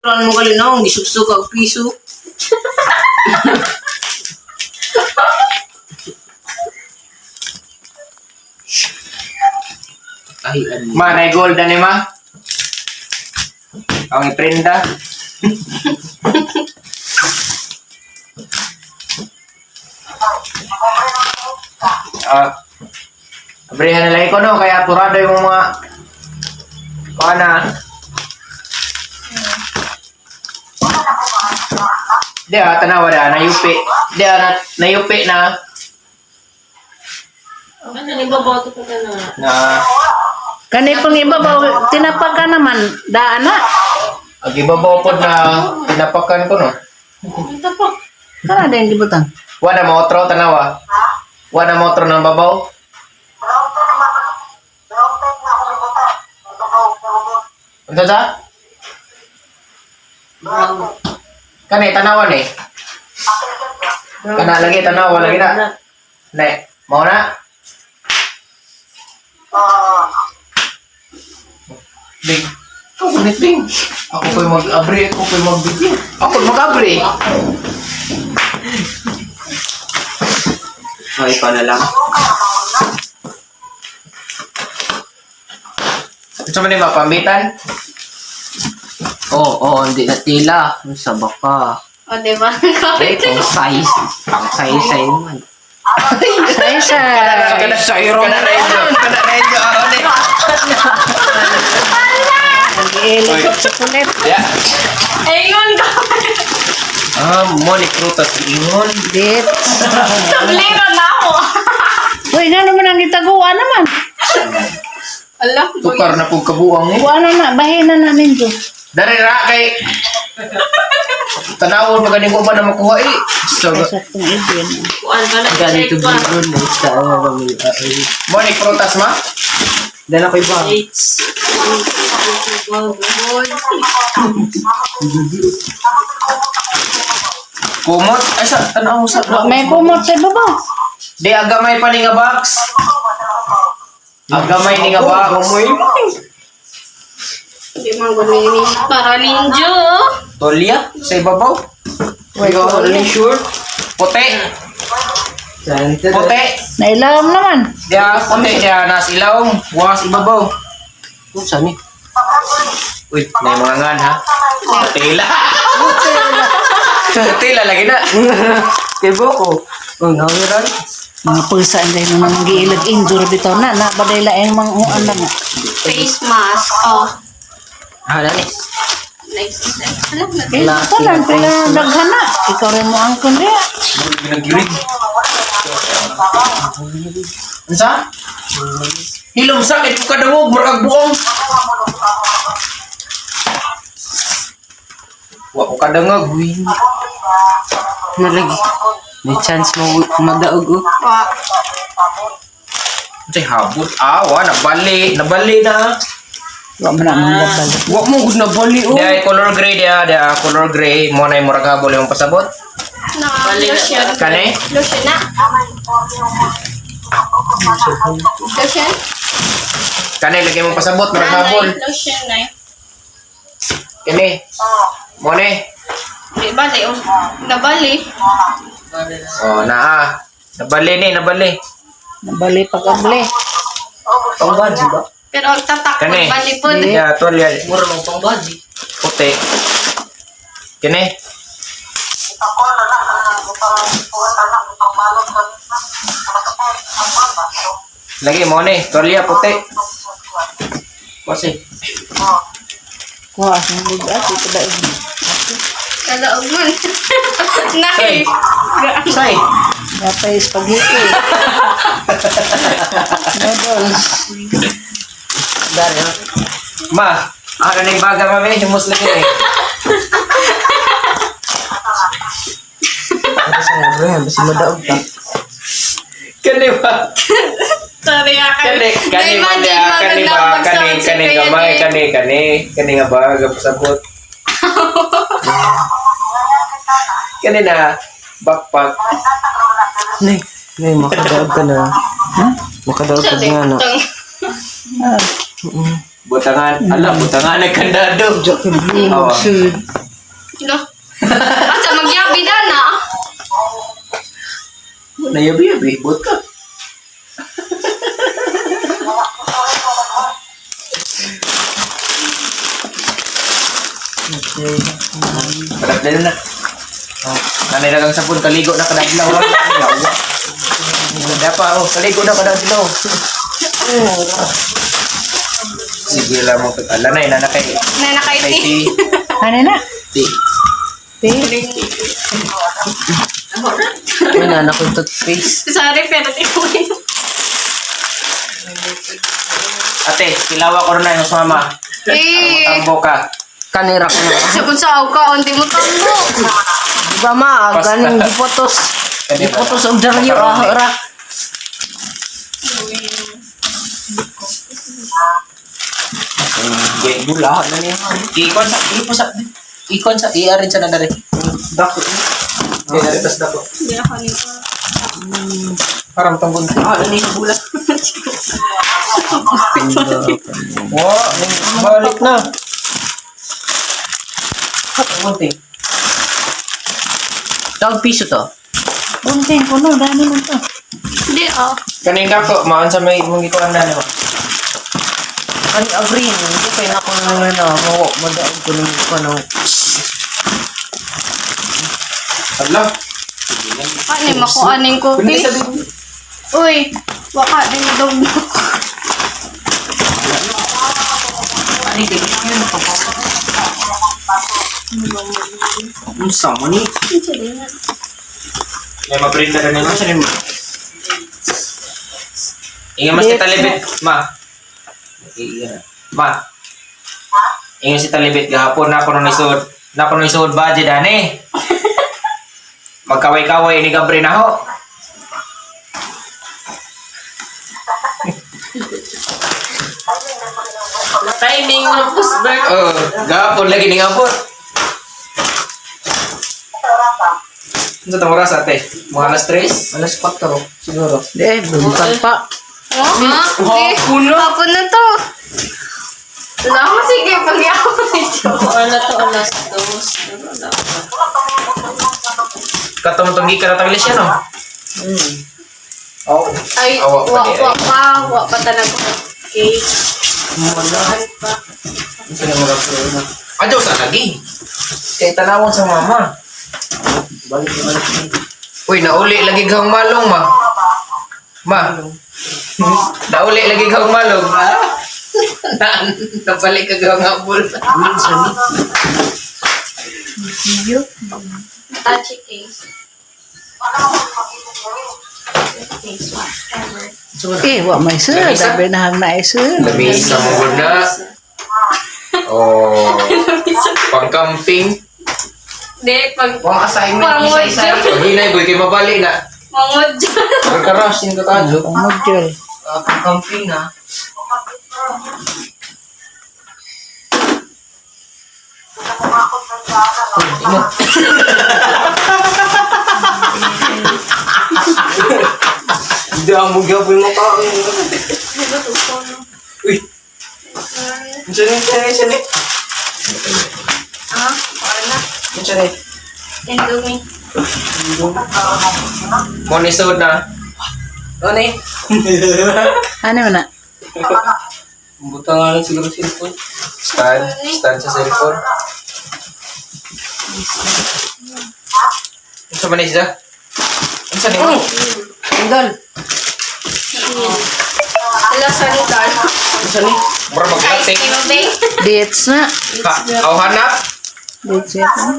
Turan mo kalinaw, gisuksok ang piso. Kahian mo. Ma, na gold na ni ma. Ang iprenda. Ah. Abrihan na lang ko no, kaya apurado yung mga kuha na. Di ah, tanawa na, nayupi. Di ah, na, nayupi na. Ano, ibabaw ko ka na. Na, Kani pang ibabaw, tinapag ka naman, daan na. ang ibabaw po na tinapakan ko no. Ito pa. Kana din gibutang. Wala motro, tanawa. Wala motro ng babaw. Ano sa? Kani, tanawa ni. Kana lagi, tanawa lagi na. Ne, mau na? Bing. Ako gunit, Bing. Ako pa'y mag-abre, ako pa'y mag-video. Ako mag-abre. Ay, ikaw na lang. Gusto mo ni mapambitan? Oo, oh, hindi na tila. Sa baka. O, di ba? Eh, pang size. Pang size size naman. Say sa. Kana sa iro. Kana na inyo. Kana na inyo. Ako ni. Nag-iilig sa chocolate. Ya. Ayun ka. Ah, mo ni prutas ingon. Dit. Tablero na ako. Uy, nga naman ang gitaguan naman. Ala, Tukar na pug kabuang eh. Buwan na na, bahina namin do. Dari ra kay Tanawon pa ganing ko ba na makuha eh. So, Ay, sa itong ibin. Kuan ba na? Ganito Check ba? bilon na isa na kami. mo ni prutas ma? Dala ko iba. Kumot ay sa tanaw sa May kumot sa ibabaw. Di agamay pa ni nga box. Agamay ni nga box. Hindi man gumini. Para ninjo. Tolya sa ibabaw. Wait, Ikaw, tolya. sure. Puti. Puti. Nailam naman. Diya, puti diya nas ilawom. Was ibabaw. Kung saan eh? Uy, na mga ngan ha. Tila. Tila lagi na. Kay Boko. Ang hawiran. Mga pulsa ang dahil naman nag-iilag injure bitaw na. Na, baday laing mga uan lang. Face mask. Oh. Ah, dali. Nice. Alam na. Eh, tanan, pila daghana. Ikaw rin mo ang kundi. Ginagirig. Unsa? Hilom sakit ko kadungog murag buong. Wa ko kadungog. Nalagi. May chance mo madaog oh. Wa. Unsay habot? Ah, wa nabali, nabali na. Wa man na mga balik. Wa mo gud nabali oh. Diya color gray diya, diya color gray mo na murag habol yung pasabot. Na, lotion. Kani? Lotion na. Lotion? Kani lagi mong pasabot murag habol. Nanay, Lotion na. Kani. Mo ni. Di ba? Di, oh. Nabali. Oh, naa. Nabali ni, nabali. Nabali pag-abli. Pang baji ba? Pero ang tatak ko, Kani. bali po. Diya, tol ya. Mura mang pang baji. Puti. Kini. Lagi mo ni, tolya puti. Kasi Kuha sa bugat. Ito ba yun? Kalaog man. Nay. Say, Napay spaghetti. Noodles. Dali. oh. ma, ano na yung baga mami, himus lagi eh. Ano sa nga basta madaog ka. Kani ba? Sorry, ah. Kani, kani Nay, man di niya, kani maganda ba, ang kani, pag-sound si kani Kuya gamay, Nick. kani, kani, kani nga baga pasabot. Kani na, backpack. Nay, nay makadaog ka na. Makadaog ka Sorry, nga na. tong- Ah, Butangan, ala, butangan nagkandado. Jacket blue, Oo. magsud. No. Asa magyabi na na. Nayabi-yabi, bot ka. Kadadlaw na. Oh, nanay na kang sabon, kaligo na kadadlaw. Ganda pa, oh, kaligo na kadadlaw. Sige lang mo, ala na, inana kay Na kay nakaiti. tea. Ano na? Tea. Tea? May nana ko toothpaste. Sorry, pero di ko yun. Ate, kilawa ko na yung mama. Eh. Tambo ka. Kanira ko na. Sa kung sa ka, hindi mo tambo. Di ba ma? Basta. Ganing gipotos. Gipotos og daryo ah ra. Okay. Bula na niya. Ikon sa, ikon sa, ikon sa, iya rin sa nadari. Dako. Okay, dari tas dako. Hindi ako nito. Parang tanggunti. Ah, ano yung bula? Wa, balik na. Tanggunti. Tawag piso to. Bunting ko no, dami mo to. Hindi ah. Kaning dako, maan sa may mong ikuan na naman. Ani agree hindi kay na ko na na mo madaog ko nung ko nung Ala. Ano, makuha na yung Kundi cookie. sa din. Uy, waka din daw. ani kay yun pa. Unsa man ni? May mabrinda na nimo sa nimo. Inga mas kita libit, ma. Iya. Ma. Inga si talibit gahapon na kuno ni sud. Na kuno ni sud budget ani. Magkaway-kaway ni Gabriel na ho. Timing ng pushback. Oh, gahapon lagi ni gahapon. Ano itong oras ate? Mga alas 3? Alas 4 siguro. Di, buntag pa. Oh, ha? Hapon na. Hapon na to. Wala ko, sige, pag-iapon ito. Wala to alas dos. Wala pa. Katong-tunggi ka na tang iglesia, no? Hmm. Oo. Ay, Awa pa wa, di, wa ay. pa, wa pa talaga. Okay. Wala. Ano pa? Sino mga na? Adyo sa lagi. Kay tanawon sa mama. Balik na balik. Uy, nauli lagi kang malong, ma. Ma. Nauli lagi kang malong. Ah. Na, nabalik ka kang habol. Minsan ni. Touchy case. Case, whatever. Eh, wa may sir. Lamisa? Dabi na hang na eh, sir. Lamisa mo na. Oh. Pang-camping. Hindi, pag... Wang assignment Pangod isa-isa. dyan. Pag hinay, boy, kay mabali na. Mangod dyan. Ang karasin ka kadyo. Pang module. Ah, pang camping ah. Hindi ang mugyapoy mo ka. Uy. Unsa ni? Unsa ni? Ah, wala. Unsa ni? Indomie. Mo ni sud na. Ano ni? Ano man na? Buta nga lang siguro cellphone. Stand, stand sa cellphone. Unsa man ni siya? Unsa ni? Tanggal. Wala, sandal. Unsa ni? Mura Size maglatik. ni mo, babe. Dates na. Ha, aw hanap. Dates yata.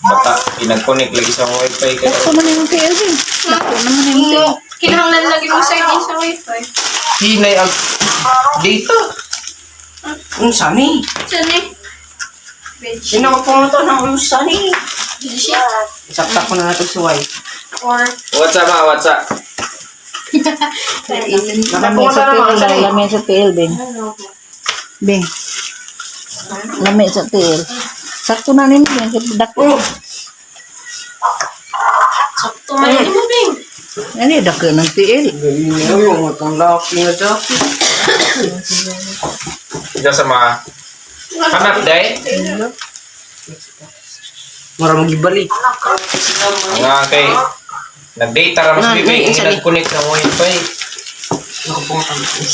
Bata, pinag-connect lagi sa wifi kay. Dako man yung TL din. Dako naman yung TL. No, kinahanglan lagi mo sign in sa wifi. Hinay ang data. Unsa ni? Saan eh? Bitch. Sino ko pumunta na unsa ni? Shit. Saksak ko na nato sa wife. Or... What's up, ma? What's up? Lami sa TL dahil lami sa TL, Bing. Bing. Lami sa TL. Sakto na nimo, Bing. Kasi Dako. Sakto man ni mo, Bing. Ano, dako ng TL. Galing na yung itong laki na jacket. Ikaw sa mga hanap day. Mura magibalik. Nga kay nag-data ra mas Nga, bibi may isa ni. nag-connect ng wifi.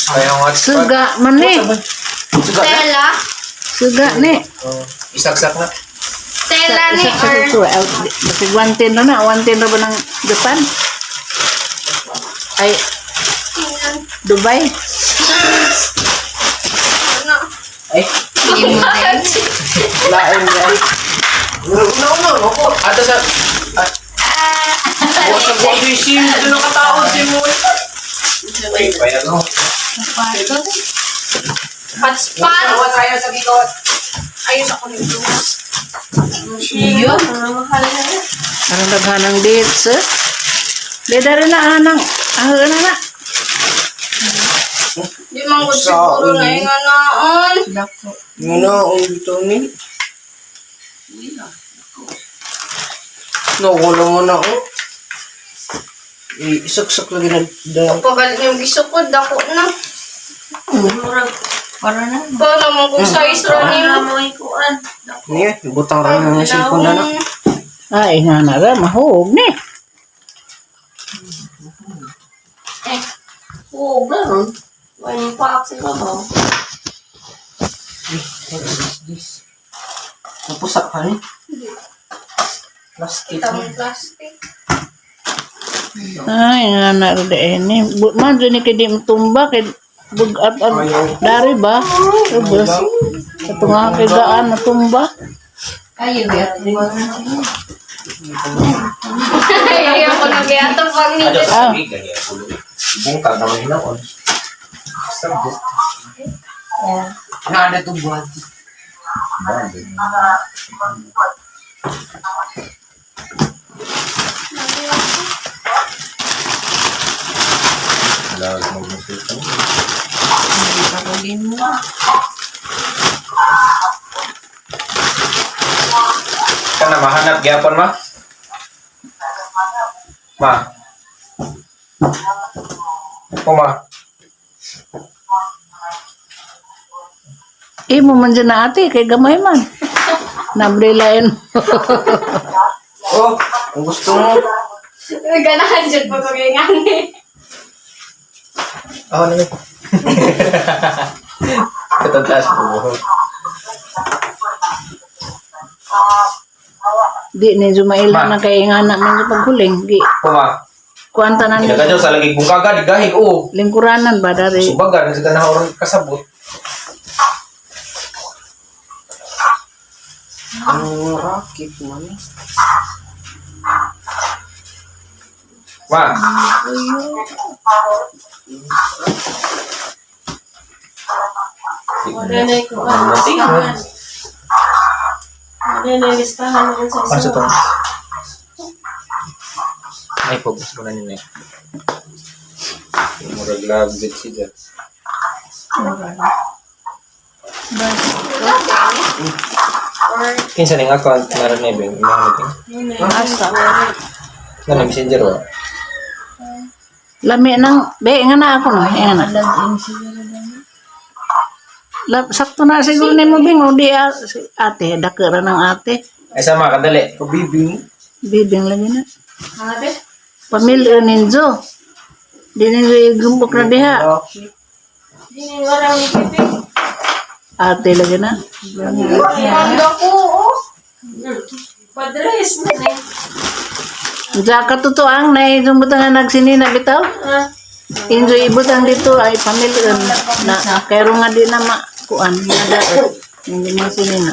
Kaya ang hotspot. Suga man ni. Suga na. Tela. Suga ni. Oh, isaksak na. Tela ni Isa sa or... ito. Basig 110 na na. 110 na ba ng Japan? Ay, Dubai. Ay, lain guys. Una-una, ako. Ato sa Bukas sa buwan yung sim. Doon ang katao, sim mo. wifi ano. Hotspot. Tayo sa gikot. Ayos ako nito. Yun. Mahal na. Ang daghan ng dates eh. Di dari na anang. Ah, na na. Di man ko siguro na yung anaon. Muna, ang dito ni. Nawala mo na ako. Isaksak lagi na da. Pagalit yung gisukod, dako na. Murag. Para na. Para naman kung size ra Para niyo. mo ikuan. Niya, butang rin ng cellphone na na. Ay, nga na ra. Mahog ni. Eh. Oo, gano'n. Wala pa sa babaw. What is this? Napusak ka ni? Plastic. Tamang plastic. Ay, nga na ra di ni. Man, dyan ni kay di matumba. Kay bugat ang dari ba? Ubos. Ito nga kay gaan matumba. Ay, yun. Ay, ako nagyatong pag Ato nito. sa Ah. tubig gani ang ulo. Bungkag naman hinaon. Sabot. Nada to buhat. Lag magmusika. Kana mahanap gyapon ma? Ma. O ma. Imo man dyan na ate, kay gamay man. Nabrilayan mo. Oh, kung gusto mo. Ganahan dyan pag magingani. Ako naman. Katantaas ko buhok. Di ni Jumaila Ma. na kay nga na man sa paghuling. Di, O ma. kuanta na ni Ilaga sa lagi bungkaga di gahig o. lingkuranan ba dari. Subagan sa ganahan oron kasabot. Ang racket man. Ma. Wala na ikuan. Listahan. Wala na listahan mo sa Ano sa to? Ay, focus mo na nila. Murag love siya. Kinsa ning account na rin na ibig? Mga naging? Asa. Na na messenger wa? Lami nang, be, nga na ako no. Nga na. La, sakto na siguro ni mo bing, o di si ate, dakera ng ate. Ay sama kadali. Kabibing. Bibing lagi na. Ate? Pamilya ninjo. Di ninjo igumbok na diha. Racket. Hindi wala ni Pipi. Ate lagi na. Ang dako, oh. Padres na eh. Sa katotoang na ibutang nga nagsinina bitaw. Ah. Injo ibutang dito ay pamilya na kayro nga di na makuan nga daot. Hindi mo sinina.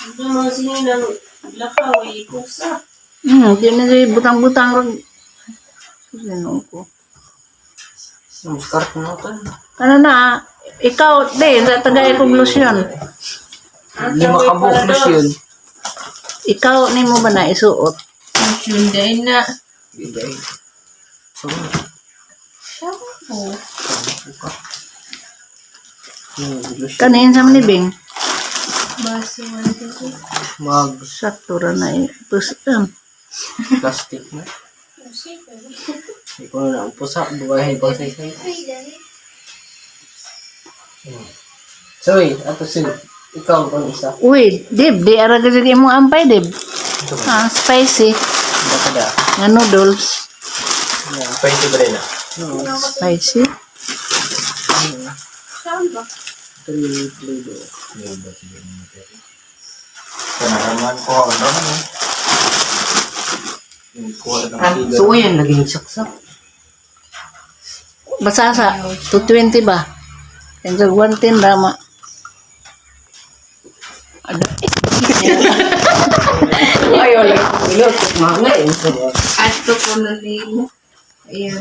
Hindi mo sininang lakaw ay kusa. Di na butang-butang ron. Sino ko? Ang start na ito. Ano na, ah, ikaw, di, sa tagay kong lotion. Lima ka buok lotion. Ikaw, ni mo ba na isuot? Yun din na. Bigay. So, Shampoo. yung lotion. Kanin sa manibing. Base one two. Mag Sakto ra na eh. Tapos, plastic na. Hindi ko na ang pusa. Buhay pa sa isa. Soy, ato si ikaw ang isa. Uy, Dib, di ara gid imong ampay, Dib. Ah, spicy. Baka da. Nga noodles. Spicy ba rin ah? Spicy. Three flavor. Kanaraman ko ako naman eh. Kuha na ng So, yan, lagi saksak. Basasa, 220 ba? And so, 110 rama. Ano? Ayaw lang. Ilot, mga eh. Ato ko na nimo. Ayan.